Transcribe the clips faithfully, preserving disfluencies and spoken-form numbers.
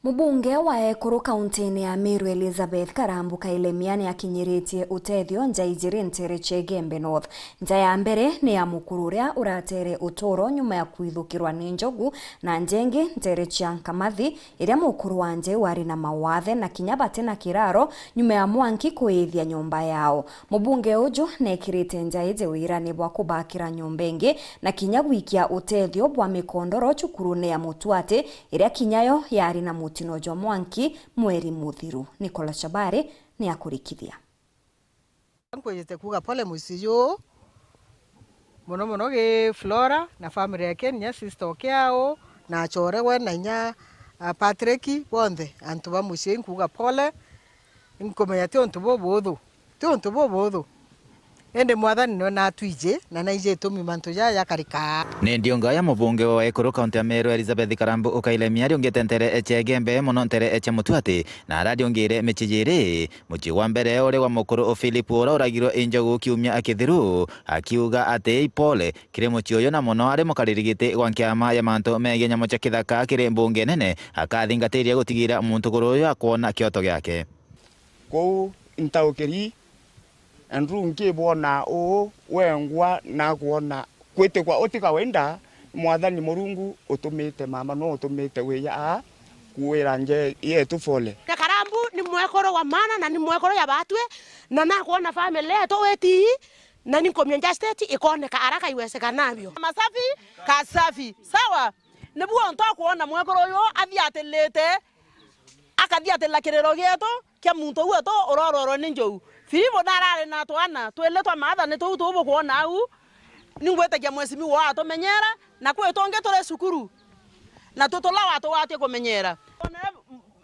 Mubunge wa ekuru kauntiine ya Meru Elizabeth Karambu Kailemia ni akinyiritie utethio nja ijiri ntere cia Igembe North. Nja ya mbere ni ya mukuru uria uratere uturo nyuma ya kwithukirwa ni njogu, na nja ingi ntere cia Nkamathi, iria mukuru wa nja iu ari na mawathe na kinya bati na kiraro nyuma ya mwanki kuithia nyomba yao. Mubunge uju neekirite nja iji wirane bwa kubakira nyomba ingi na kinya gwikia utethio bwa mikondoro cukurune ya Mutuati, iria kinya yo yari na mutino jwa mwanki mweri muthiru. Nicola Chabari ni akurikithia. Nkwijite kuuga pole mucii juu, mono mono gi Flora na family yake, na inya sister oke au, na achore we, na inya, ah, Patrick, bonthe antu ba mucii, nkuuga pole. Nkumenya ti untu bubuthu, ti untu bubuthu, indi Mwathani niwe natwiji, na naiji itumi mantu jaa jakarikaa. Ni ndiunga ya mubunge wa ekuru kaunti ya Meru Elizabeth Karambu Ukailemia ariungite ntere cia Igembe, mono ntere cia Mutuati, na arariungire micii jiri. Mucii wa mbere uri wa mukuru Philip uria uragirwe i njogu kiumia kithiru, akiuga ati i pole kiri mucii uyu, na mono ari mukariri giti gwa nkiama ya mantu megii nyamu cia kithaka kiri mbunge nene, akathingatiria gutigira munthuguru uyu akwona kioto giake. Kwou ntaukiri, Andrew nkibwona uu wengwa nakwona kwitikwa uti kawaida, Mwathani Murungu utumite mama no utumite wiya aa kuwira nje yetu pole. Karambu ni mwekuru wa maana na ni mwekuru ya batwi, na nakwona family yetu witi, na ni nkumia justice ikoneka haraka iwezekanavyo. Masafi, kasafi. Sawa. Nibu untu akwona mwekuru uyu athiatilite, akathiatila kiriro gietu kia muntu uu wetu urororwe ni njou. Filipo narari na twana twili twa maathani tuu tubukwona au. Ningwitikia mheshimiwa atumenyera, na kwi tungi turi cukuru, na tutulawa tugwatie kumenyera. Ona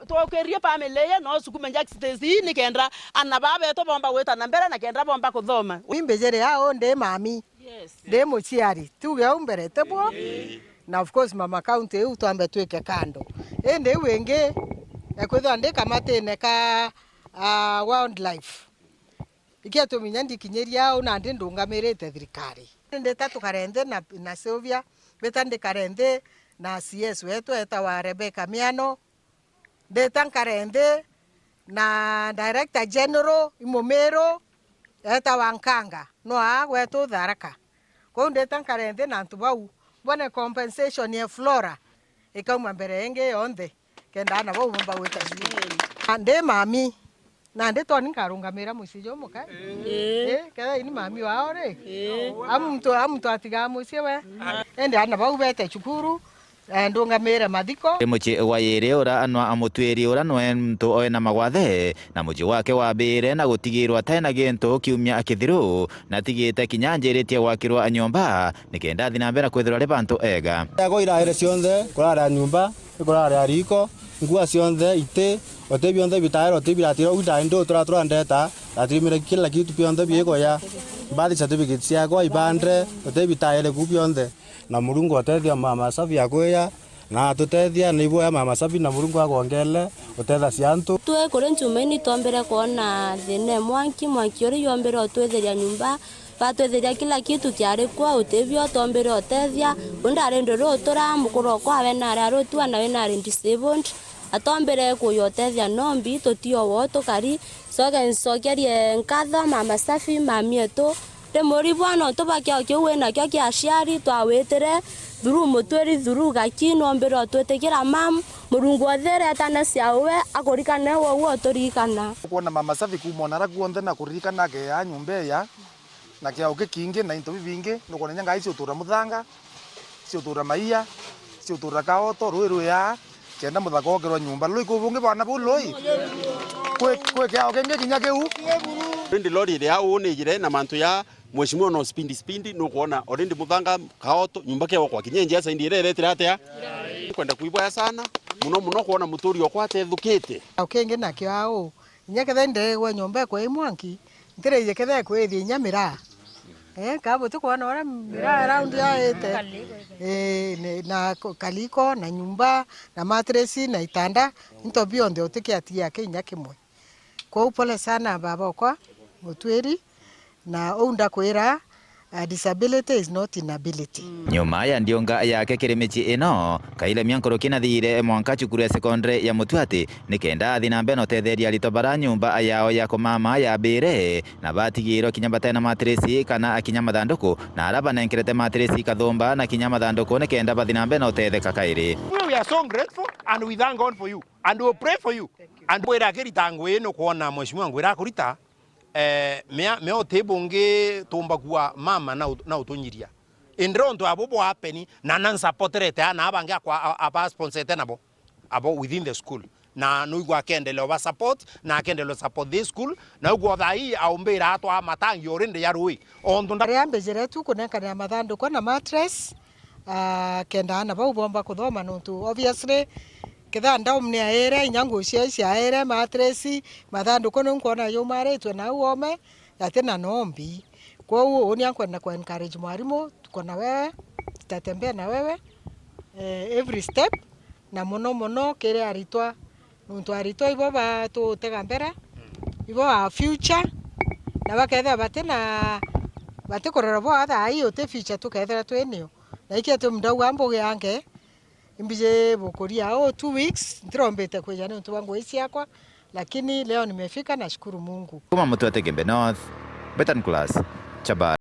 twokirie family ye no sukume justice ii nikenda ana baa betu bomba gwita na mbere na kenda bomba kuthoma. Imbi jiri au ndi mami. Yes. Ndi muciari, tuge au mbere, ti bwo? Ii. Na of course, mama county iu twambe twike kando. Indi iu ingi, ekwithirwa ndi kamatine ka, ah, wildlife, ikiatumi inya ndikinyiria au nandi ndungamirite thirikari. Ndita tukare nthi na, na Sylvia, mbita ndikare nthi na C S wetu etawa Rebecca Miano, ndita nkare nthi na Director General i Mumiru, etawa Nkanga, no aa gwetu Tharaka. Kwou ndita nkare nthi na antu bau, mbone compensation ya Flora ikauma mbere ingi yonthe, kenda ana bau bomba gwita cukuru. Na ndi mami, nandi toni nkarungamira mucii juu muka? Ii. Ii, kethira ini mami wao ri? Ii. A muntu, a muntu atigaa mucii we? Indi ana bau bete cukuru, eh, ndungamire mathiko. Ri mucii wa yiri ura anwa a mutwiri ura nwe muntu oe na magwathe, na mucii wake wambire na gutigirwa atae na gintu kiumia kithiru, na atigite kinya anjiritie gwakirwa nyomba, nikenda athi na mbere na kwithirwa ari bantu ega. Yako iraire cionthe, kurara nyumba, kurara riko, ngua cionthe, iti, uti bionthe bitaire, uti biratira, ugu itae ndu, tura, tura ndeta, ndatirimire kila kitu bionthe bigoya, birth certificate ciakwa, ibande, uti bitaire ku bionthe. Na Murungu otethia mama Safi akwiya, na atutethia, ni iboya mama Safi na Murungu agwongele utethacia antu. Twi kuri Nchumaini twombire kwona thina e mwanki, mwanki uri yombire utwitheria nyumba, batwitheria kila kitu kiari kuo, utibio twombire utethia. Uu ndari nduri utura, mukuru okwa we nari ari utua, nawe nari disabled. Atombire kuya utethia nombi, tutio wo tukari. Coke ncokerie nkatho mama Safi, mami etu. Ndi muri bwana utu bwa kiao kiu winakio kia aciari twawitire through mutwiri, through gaki, nombire utwitikira mam, Murungu othere atana cia uwe akurikane wou uturikana. Kwona mama Safi kuuma onara kuonthe na kuririkana akeya nyumba eya na kiao kikingi na into bibingi, nukwona inya ngai ciutura muthanga, ciutura maia, ciutura kaoto, rui rwiaa, kenda muthaka okerwa nyumba. Rui kuu bungi bwana buu rui? Kwi, kwi kiao kingi kinya kiu? Indi lori iria uunijire na mantu ya mheshimiwa no spindi spindi, nukwona already muthanga kaoto, nyumba kiao kwa kinya injia saindi iria iretire atia? Kwenda kuiboya sana, muno muno kwona muturi okwa atethukite. Kiao kingi nakio au, inya ketha ndeegwa nyomba ekwa i mwanki, ntirije ketha ekwithia inya miraa. Eh, ka buti kwona uria miraa around yaite. Eh, ne, na ko-, kaliko, na nyumba, na mattress, na itanda, into bionthe utikiatigia kinya kimwe. Kwou pole sana baba okwa, mutwiri, na uu ndakwira, Uh, disability is not inability. Nyuma ya ndiunga yake kiri micii ino, Kailemia nkuruki nathiire mwanka cukuru ya sekondari ya Mutuati nikenda athi na mbere na utetheria aritwa bara nyumba yao ya kumama yabire, na batigirwe kinya batena matirisi kana kinya mathanduku, na ara banenkerete matirisi kathumba na kinya mathanduku nikenda bathi na mbere na utetheka kairi. We are so grateful and we thank God for you and we pray for you. And wira akirita ngui nukwona mheshimiwa ngwira akurita, eh, mea, mea uti bungi tumba kuwa mama na ut-, na utunyiria. Indira untu abo bwa hapeni, na na nsupporterete ana abangi akwa a-, aba sponsete nabo, abo within the school. Na nuigwa akendelea uba support, na akendelea support this school, na ugwa thaa ii aumbira atwa matangi orindi ya rui. Ontu nda- Aria mbijire tu kunenkanira mathanduku na mattress, ah, kenda ana bau bomba kuthoma nontu obviously kethira ndom ni aire, inya nguu ciao ciaire, mattress, mathanduku niu nkwona yumaritwe nau ome, yati na nombi. Kwou uuni ankwenda ku encourage mwarimu, tuko na wewe, tutatembea na wewe, eh, every step, na mono mono kiri aritwa, nontu aritwa ibo batutega mbere, ibo our future, na bakethira bati na, batikurora bo thaa ii uti future tukethira twi nio. Na ikio tu mdau wa mbugi yange, imbiji bukuria o two weeks, ntirombite kwija niuntu bwa ngui ciakwa, lakini leo nimefika, nashukuru Mungu. Kuma Mutuati Gembe North, Betan Class, Chabari.